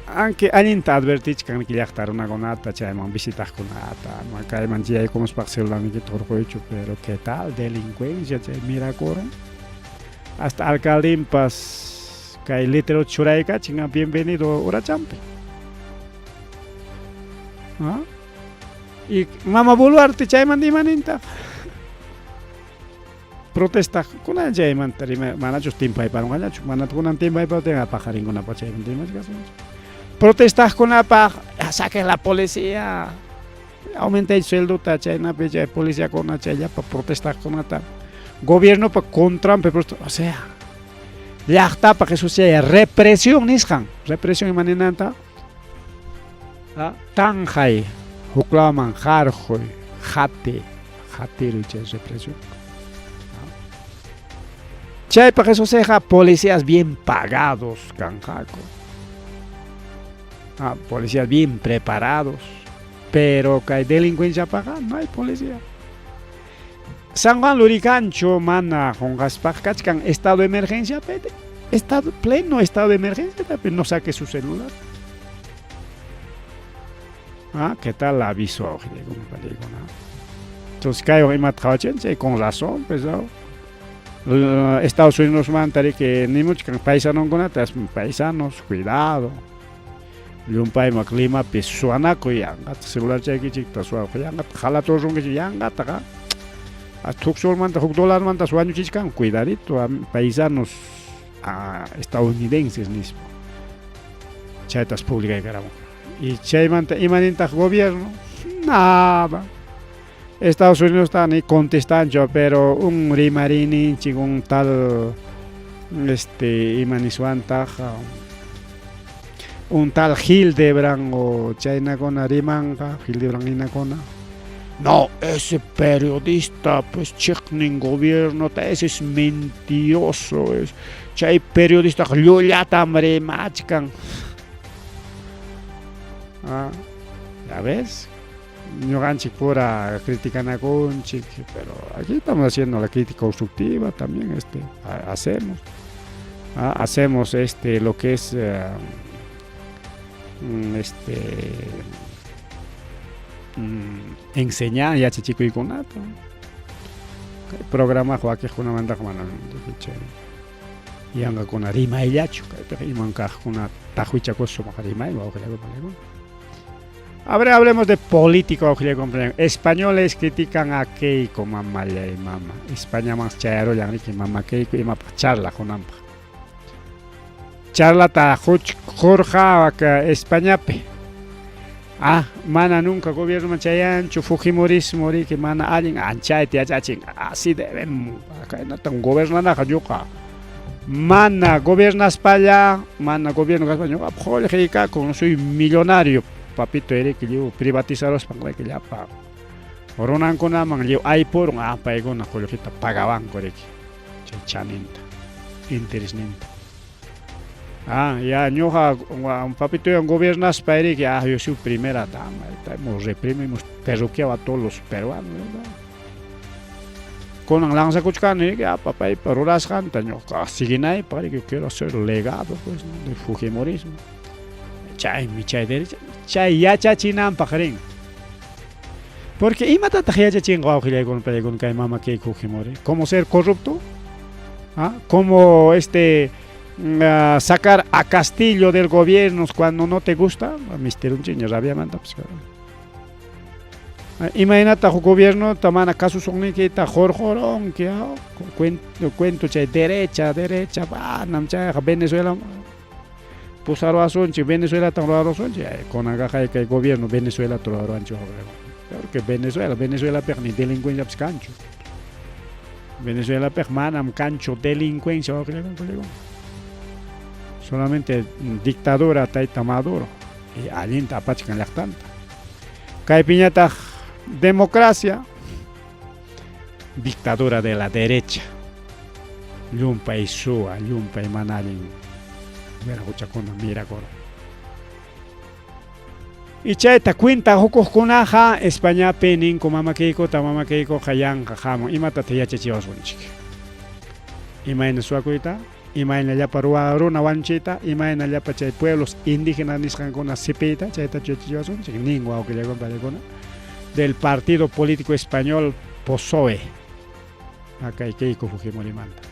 A: aunque allinta advertichkan llaqta runakunata chayman visitaqkunata ama kayman chayaykumuspaqa celularniykita hurquychu pero qué tal delincuencia chay mirakurun hasta alcaldinpas kay letrero churaykachin bienvenido Urachampi. ¿Ah? Y mama Boluarte chaymanta ima nintaq? Protestaqkuna chaymanta rima manachus timpayparunqañachu mana kunan timpayparuptinqa paqarinkunapaq chaymanta rimachkasunchik. Protestaqkunapaq saquen la policía aumentay sueldota chaynapi chay policiakuna chay llapa protestaqkunata gobiernopa contranpi o sea llaqtapaq eso chay represión nisqan represión ima ninanta tanqay huklawman qarquy qati qatiruy chay represión chaypaq eso ceja policías bien pagados kanqaku policías bien preparados pero kay delincuenciapaqa no hay policía San Juan Lurigancho mana qunqaspaq kachkan estado de emergencia estado pleno estado de emergencia no saque su celular. Ah, ¿qué tal aviso? Entonces, kaywan imata qhawachinchik con razón, pues, ¿no? Estados Unidos manta que nimuchkan paisanonkunata paisanos, cuidado. Llumpayma climapi suwanakuy yanqata celular chaykichikta suwakuq yanqata qhalaturunkichik yanqataqa hasta huk solmanta huk dolarmantas wañuchichkan cuidadito paisanos estadounidenses nispa chaytas publicaykaramun y chaymanta imanintaq gobierno nada Estados Unidos ni contestanchu pero un rimariyninchik un tal este ima niswantaq un tal Hildebrand o chaynakuna rimanqa Hildebrand hinakuna no ese periodista pues chiqnin gobiernota ese es mentiroso es chay periodistaqa llullatam rimachkan ah, ya ves ñuqanchik pura criticanakunchik pero aquí estamos haciendo la crítica constructiva también este hacemos hacemos este lo que es este enseñar yachachikuykunata kay programa wakiqkunamantaqa mana chay yanqakuna rimayllachu kaypiqa iman kaqkuna taqwichakuspa sumaq rimay wawqillakuna. A ver, hablemos de política, Españoles critican a Keiko, mamallay mama. Españaman chayarullan riki mama Keiko imapaq charla qunanpaq. Charlata qurqa Españapi. Ah, mana nunca gobiernoman chayanchu, fujimorismo riki mana allin anchayta yachachin. Así deben, kaynatan gobernanaqa ñuqa. Mana gobernaspalla, mana gobierno kaspa ñuqa qullqiy kakun, soy millonario. Papito riki lliw privatizaruspan riki llapa runankunaman lliw aypurun ah paykuna qullqita pagawanku riki chay chaninta interesninta. Ah, ya ñuqa papitoyan gobernaspa riki ah yo soy primera dama, hemos reprimimos terruqueado a todos los peruanos, ¿verdad? Kunan lanzakuchkani riki ah papaypa rurasqanta ñuqa siguinaypaq riki yo quiero hacer legado pues de fujimorismo. Chaymi chay derecha chay yachachinanpaq rin. Porque imatataq yachachinqa wawqillaykuna paykuna kay mama Keiko Fujimori? ¿Cómo ser corrupto? ¿Ah? ¿Cómo este sacar a Castillo del gobierno cuando no te gusta? Misterunchikña rabiamanta pues. Imaynataq gobierno mana kasusuqniykita hurqurunki cuento, cuento chay derecha, derecha, manam chayqa Venezuela pusaruwasunchik Venezuelatan rurarusunchik kunanqa kay gobierno Venezuelata ruraruwanchik porque Venezuela, Venezuelapiqa ni delincuenciapas kanchu Venezuelapiqa manam kanchu delincuencia solamente dictadura tayta Maduro y allinta apachkan llaqtanta kaypiñataq democracia dictadura de la derecha llumpay suwa llumpay mana allin Wiraquchakuna mirakurun. Y chayta cuenta hukuqkunaqa Españapi ninku mama Keikota, mama Keikoqa yanqa hamun, imatataq yachachiwasunchik? Imayna suwakuyta, imayna llapa runa wañuchiyta, imayna llapa chay pueblos indígenas nisqankuna sipiyta, chaytachu yachachiwasunchik? Nin wawqillakuna panikuna del partido político español PSOE. Kay Keiko Fujimorimanta.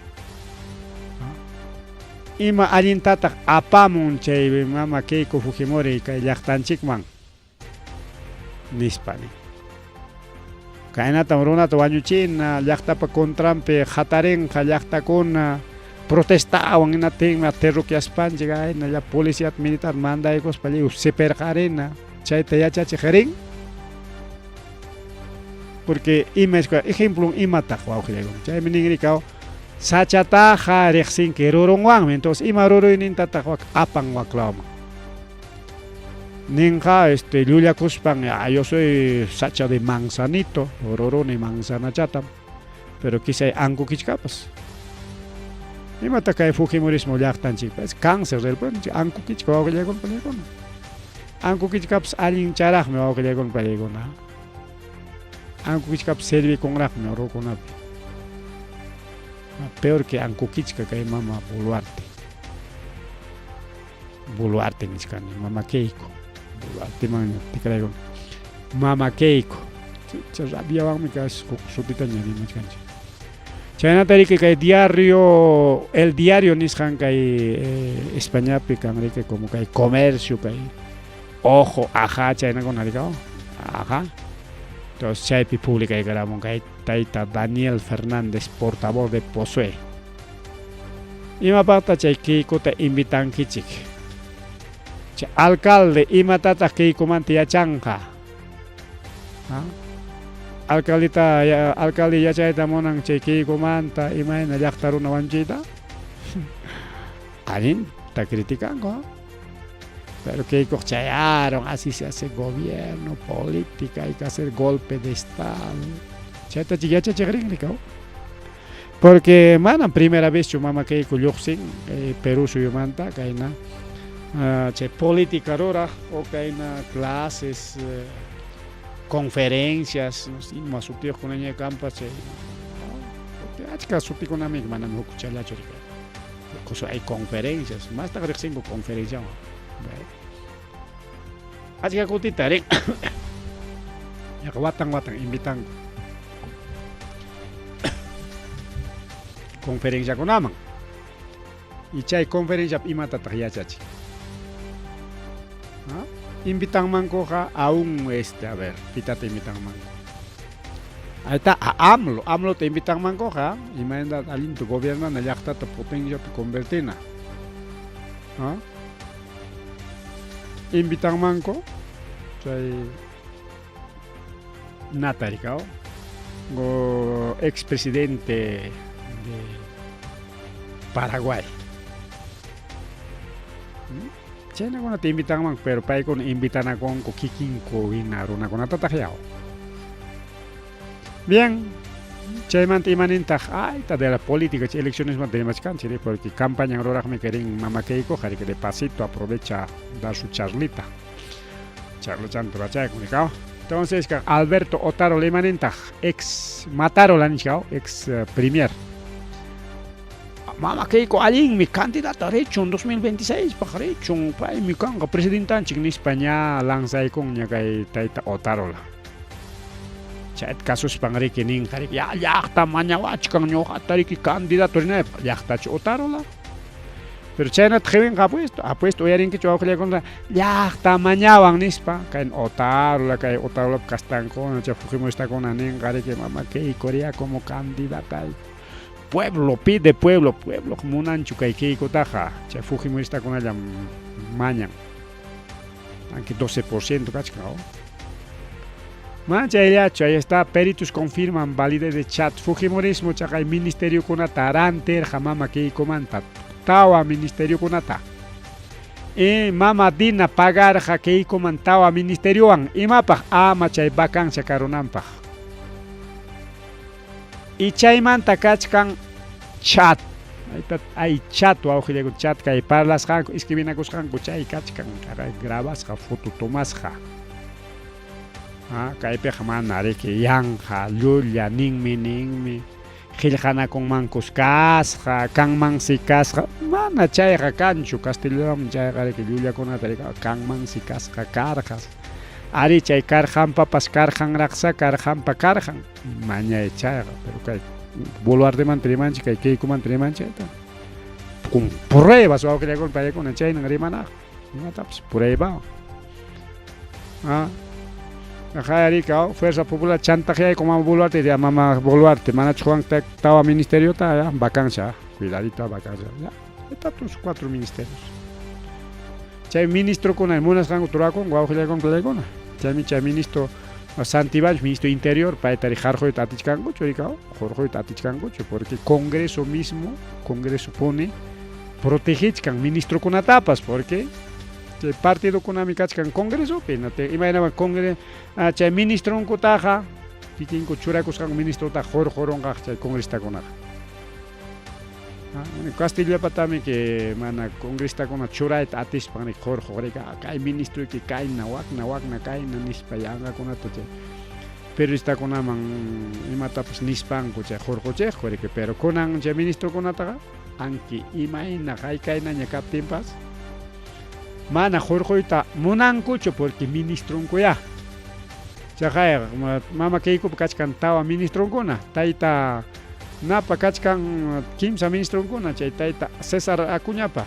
A: Ima allintataq apamun chay mama Keiko Fujimori kay llaqtanchikman? Nispa nin. Kaynatam runata wañuchina, llaqtapa contranpi hatarinqa llaqtakuna protestawan hinatinmi terrukyaspanchik ayna lla policiata militar mandaykuspa lliw sipirqarina, chayta yachachiq rin. Porque ima escuela, ejemplo imataq wawqillaykuna. Chaymi ninrikaw sachataqa riqsinki rurunwanmi. Entonces ima ruruynintataq wak apan waklawman. Ninqa este llullakuspan, ah, yo soy sacha de manzanito, ruruni manzanachatam, pero quizá ankukichkapas. Imata kay fujimorismo llaqtanchikpa es cáncer del pueblo, ankukichka wawqillaykuna paniykuna. Ankukichkapas allin charaqmi wawqillaykuna paniykuna. Ankukichkapas servikunraqmi rukunapi. Peor que ankukichka kay mama Boluarte. Boluarte nichkani, mama Keiko. Boluarteman tikraykun. Mama Keiko. Chucha rabiawanmi kas huk sutitaña rimachkanchik. Chaynata riki kay diario, el diario nisqan kay eh, Españapi kan riki como kay comercio kay ojo, aja chaynakuna rikaw. Aja. Entonces chaypi publicaykaramun kay tayta Daniel Fernández, portavoz de POSOE. Imapaqta chay Keikota invitankichik? Chay alcalde imatataq Keikomanta yachanqa? Ha? Alcaldeta alcalde yachayta munan chay Keikomanta imayna llaqta runa wañuchiyta? Allinta criticanku, ha? Pero Keikoq chayarun, así se hace gobierno, política, hay que hacer golpe de estado. Chayta yachachiq rin rikaw. Porque manam primera vezchu mama Keiko lluqsin kay Perú suyumanta kayna chay política ruraq o kayna clases, conferencias, ima sutiyuqkunaña kanpas chay achka sutikunami manam huk challachu rikay. Hay conferencias, mastaq riqsinku conferenciawan. Achka kutita rin yaqa watan watan invitanku conferenciakunaman. Y chay conferenciapi imatataq yachachin? ¿Ah? Invitanmankuqa a un este, a ver, pitata invitanmanku. Ahí está, a AMLO, AMLO te invitanmankuqa, imayna allinta gobiernana llaqtata potenciapi convertina. ¿Ah? Invitanmanku chay nata rikaw go expresidente de Paraguay. Chaynakunata invitanmanku, pero paykuna invitanakunku kikinku hina runakunatataq yaw. Bien, chaymanta imanintaq ayta de la política chay eleccionesmanta rimachkanchik, porque campaña ruraqmi rin mama Keikoqa, de pasito aprovecha dar su charlita. Charlachanta rachayku rikaw. Entonces, Alberto Otárola imanintaq ex Matarola nichkaw, ex premier. Mama Keiko allinmi candidata richun 2026 paq richun, paymi kanqa presidentanchik nispa ña lanzaykunña kay tayta Otárola. Chayta kasuspan riki ninqa riki, ya llaqta mañawachkan ñuqata riki candidato rinaypaq, llaqtachu Otárola. Pero chaynata qiwinqa apuesto, apuesto uyarinkichu wawqillaykuna llaqta mañawan nispa, kay Otárola, kay Otárolap kastankuna, chay fujimoristakuna ninqa riki mama Keiko riya como candidata. Pueblo pide pueblo, pueblo munanchu kay Keikotaqa, chay fujimoristakunallam mañan. Aunque 12% kachkan, ¿no? Mana chayllachu, ahí está, peritos confirman validez de chat. Fujimorismo chaqay ministeriokunata rantirqa mama Keikomanta, tawa ministeriokunata. Y mama Dina pagarqa Keikoman tawa ministeriowan, imapaq ama chay vacancia karunanpaq. Y chaymanta kachkan chat. Ayta ay chat wawqillayku chat kay parlasqanku escribinakusqanku chay kachkan grabasqa foto tomasqa. Ah, kaypiqa mana riki yanqa llulla ninmi ninmi qillqanakunmankus kasqa kanmansi kasqa mana chayqa kanchu castellanoman chayqa riki llullakunata riki kanmansi kasqa karqas ari chay karqanpapas karqanraqsa karqanpa karqan mañay chayqa pero kay Boluartemanta rimanchik kay Keikomanta rimanchik con pruebas wawqillakuna paykuna chaynan rimanaqa imatapas prueba ah Rika, Fuerza Popular chantaqyayku mama Boluarte ya mama Boluarte manachu Juan tawa ministeriota ya vacancia cuidadito vacancia ya estatus cuatro ministerios chay ministrokuna munasqanku turakunku wawqillakuna paykuna chaymi chay ministro Santibáñez ministro interior paytari qarquyta atichkankuchu rika qurquyta atichkankuchu porque congreso mismo congreso pone protegichkan ministrokunatapas porque chay partidokunami kachkan congresopi imaynaman congre chay ministronkutaqa kikinku churakusqanku ministrota qurqurunqaq chay congrestakunaqa Castillapatami que mana congrestakuna churayta atispan qurquq rika kay ministroyki kayna wakna wakna kayna nispa yanqakunata chay periodistakunaman imatapas nispanku chay qurquchiqku riki pero kunan chay ministrokunataqa anki imayna haykaynaña kaptinpas mana qurquyta munankuchu porque ministronkuyá chaqayqa mama Keikopa kachkan tawa ministronkuna tayta napa kachkan kimsa ministronkuna chay tayta César Acuñapa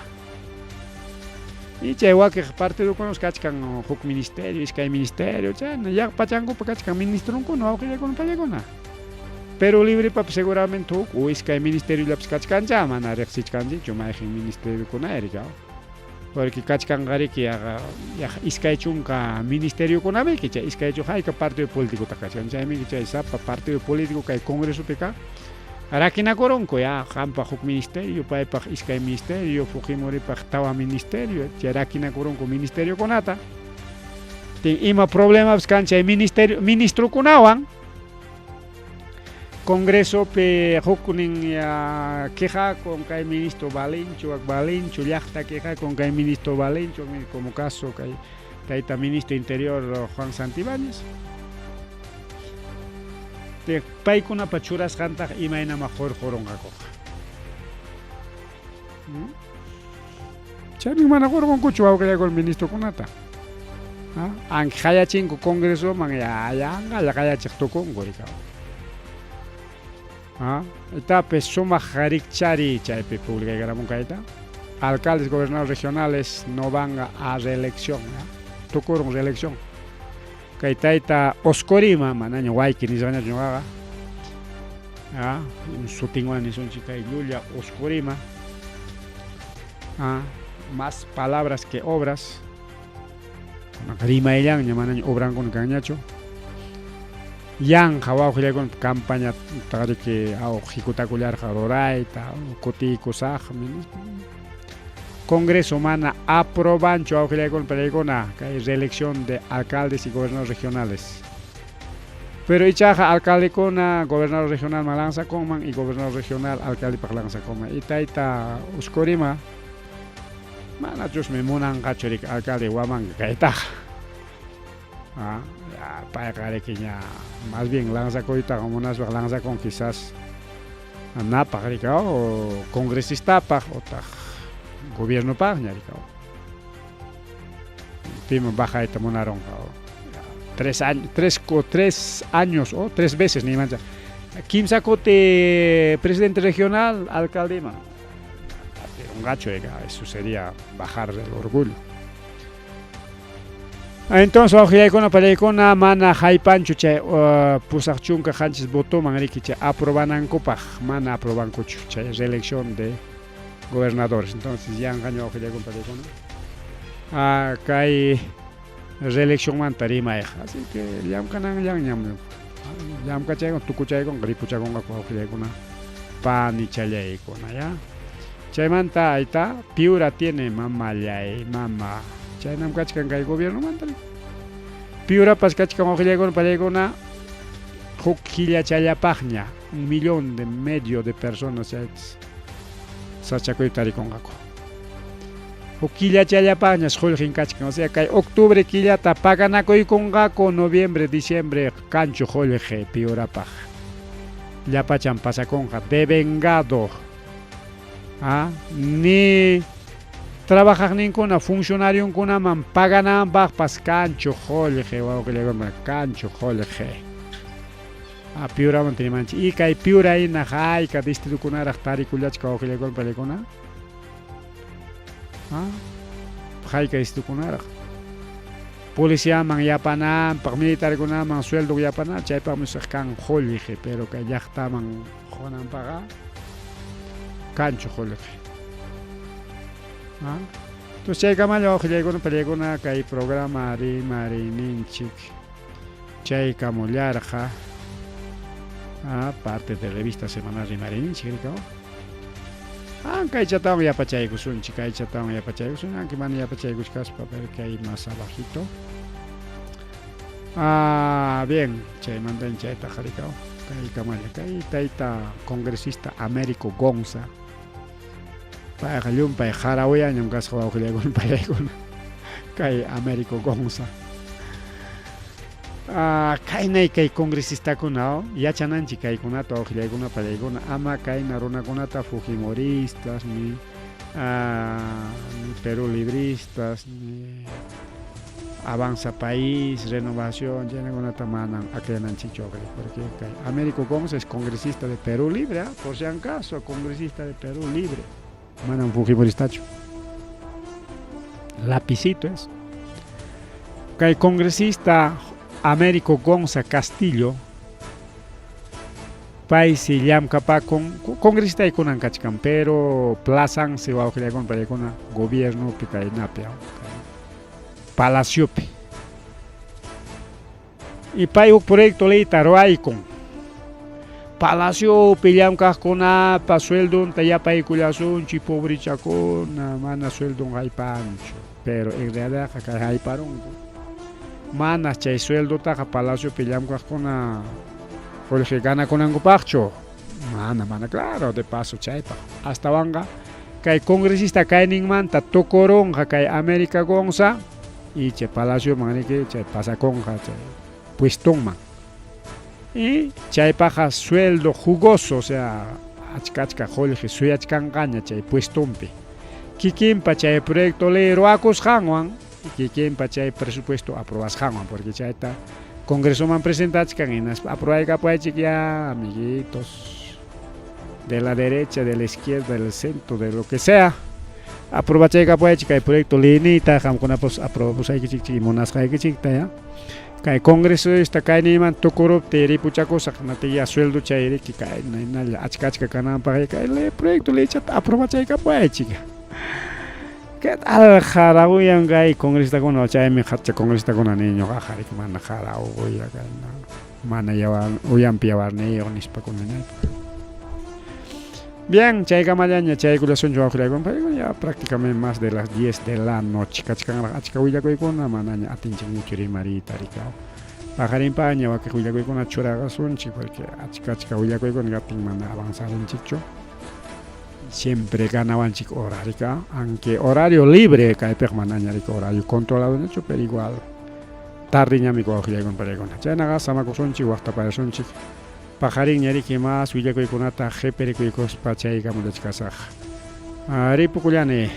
A: y chay wakiq partidokunas kachkan huk ministerio iskay ministerio chayna llapachankupa kachkan ministronkuna wawqillakuna payakuna Perú Librepapas seguramente huk o iskay ministeriollapas kachkancha mana riqsichkanchikchu mayqin ministeriokuna rika porque kachkanqariki yaqa yaqa iskay chunka ministeriokunamiki chay iskay chunka hayka partido político kachkan chaymiki chay sapa partido político kay congresopika rakinakurunku ya qampaq huk ministerio paypaq iskay ministerio Fujimoripaq tawa ministerio chay rakinakurunku ministeriokunata ima problemapas kan chay ministerio ministrokunawan Congresopi huknin quejakun kay ministro Valencho Valencho llaqta quejakun kay ministro Valencho como caso kay tayta ministro interior Juan Santibáñez paykunapa churasqantaq imaynama qurqurunqakuqa chaymi mana qurqunkuchu wawqillakuna ministrokunata anki qayachinku congresoman ya yanqalla qayachiq tukunku rika Itapis sumaq rikchari chaypi publicaykaramun kayta alcaldes gobernadores regionales no van a reelección tukurun reelección kay tayta Oscorima manaña wayki nisqañachu ñuqaqa sutinwan nisunchik kay llulla Oscorima más palabras que obras rimayllanña manaña obrankuna kanñachu yanqa wawqillaykuna campaña riki hikutakullarqa rurayta kutiykusaqmi Congreso mana aprobanchu wawqillaykuna pallaykuna kay reelección de alcaldes y gobernadores regionales pero ichaqa alcaldekuna gobernador regional lanzakunman y gobernador regional alcaldepaq lanzakunman y tayta Oscorima manachusmi munanqachu riki alcalde Huamanga kaytaqa payqa riki ña más bien lanzakuytaqa munaspaqa lanzakun quizás napaq riki o congresistapaq otaq gobiernopaqña riki piman bajayta munarunqa 3 años 3 años o 3 veces ni mancha kimsa kuti presidente regional alcalde un gacho eso sería bajar el orgullo entonces wawqillaykuna pallaykuna mana haypanchu chay 87 votoman riki chay aprobanankupaq mana aprobankuchu chay reelección de gobernadores entonces yanqaña wawqillaykuna pallaykuna kay reeleccionmanta rimayqa así que llamkananllanñam llamkachaykuna tukuchaykuna ripuchakunqaku wawqillaykuna panichallaykuna ya chaymanta ayta Piura tiene mamallay mama chaynam kachkan kay gobiernomanta Piurapas kachkan wawqillaykuna pallaykuna huk killachallapaqña 1,5 millones de personas Sachakuypi tarikunqaku. Huk killachallapaqñas qullqin kachkan, o sea kay octubre killata paganakuykunqaku, noviembre, diciembre kanchu qullqi Piurapaq. Llapachan pasakunqa devengado. Ah, ni trabajaqninkuna funcionarionkunaman pagananpaqpas kanchu qullqi, wawqillaykuna, kanchu qullqi. Ah, Piuramanta rimanchik. Y kay Piura hina hayka distritokunaraq tarikullachka wawqillaykuna, pallaykuna. Ah, hayka distritokunaraq. Policiaman yapananpaq, militarkunaman sueldo yapananpaq, chaypaqmi saq kan qullqi, pero kay llaqtaman qunanpaqqa kanchu qullqi. Ah, entonces chaykamalla wawqillaykuna, pallaykuna kay programa rimariyninchik. Chaykamullarqa parte de revista semanal rimariyninchik rikaw. An kaychatawan yapachaykusunchik, kaychatawan yapachaykusun, aunque mana yapachaykuchkaspa, pero kay más abajito. Ah, bien, chaymantan chaytaqa rikaw. Kaykamalla, kay tayta congresista Américo Gonza. Payqa llumpay qarawiyañam kasqa wawqillaykuna payaykuna. Kay Américo Gonza. Ah, kaynay kay congresistakuna, oh, yachananchik kaykunata wawqillaykuna payaykuna, ama kayna runakunata fujimoristas ni, ah, ni Perú libristas ni Avanza País, Renovación, chaynakunata manan akllananchikchu porque kay Américo Gonza es congresista de Perú Libre, ¿ah? Por si acaso, congresista de Perú Libre. Manam fujimoristachu. Lapicito es. Kay congresista Américo Gonza Castillo, paysi llamkapakun, congresista kunan kachkan, pero plazansi wawqillaykuna paykuna gobiernopi kaynapi, palaciopi. Y pay huk proyecto leyta ruwaykun. Palaciopi llamkaqkunapa sueldonta yapaykullasunchik, pobrechakuna, mana sueldon haypanchu. Pero en realidadqa kay hayparunku. Mana chay sueldotaqa palaciopi llamkaqkuna qullqi ganakunankupaqchu. Mana, mana, claro, de paso chaypaq. Astawanqa kay congresista kayninmanta tukurunqa kay América Gonza y chay palacioman riki chay pasakunqa chay puestonman. Y chaypaqqa sueldo jugoso, o sea, achka achka qullqi suyachkanqaña chay puestonpi. Kikinpa chay proyecto ley ruwakusqanwan, kikinpa chay presupuesto aprobasqanwan, porque chayta congresoman presentachkan hinaspa aprobaykapuwaychik ya, amiguitos, de la derecha, de la izquierda, del centro, de lo que sea. Aprobachaykapuwaychik kay proyecto leyniyta, qamkunapas aprobapusaykichik munasqaykichikta ya. Kay congresista kayniyman tukuruptiy ripuchakusaq, natiya sueldo chay riki kayna hinalla achka achka kananpaq kay proyecto leychata aprobachaykapuwaychik. ¿Qué tal qarawuyan kay congresistakuna? Chaymi hacha congresistakuna niñuqaqa riki mana qarawuya kayna mana yawar uyanpi yawarniyuq nispa kunanaypaq. Bien, chaykamallaña chaykullasunchu wawqillaykuna, ya prácticamente más de las 10 de la noche kachkanraq achka willakuykuna manaña atinchikñachu rimariyta rikaw. Paqarinpaña wakiq willakuykuna churaqasunchik porque achka achka willakuykuna kaptin mana avanzarinchikchu. Siempre ganawanchik hora rika, aunque horario libre kaypiqa manaña rika horario controlado ñachu, pero igual tardeñami wawqillaykuna pallaykuna. Chaynaqa samakusunchik, waqtapayasunchik. Paqarinña riki más willakuykunata qhipirikuykuspa chaykamallachkasaq. Ripukullani.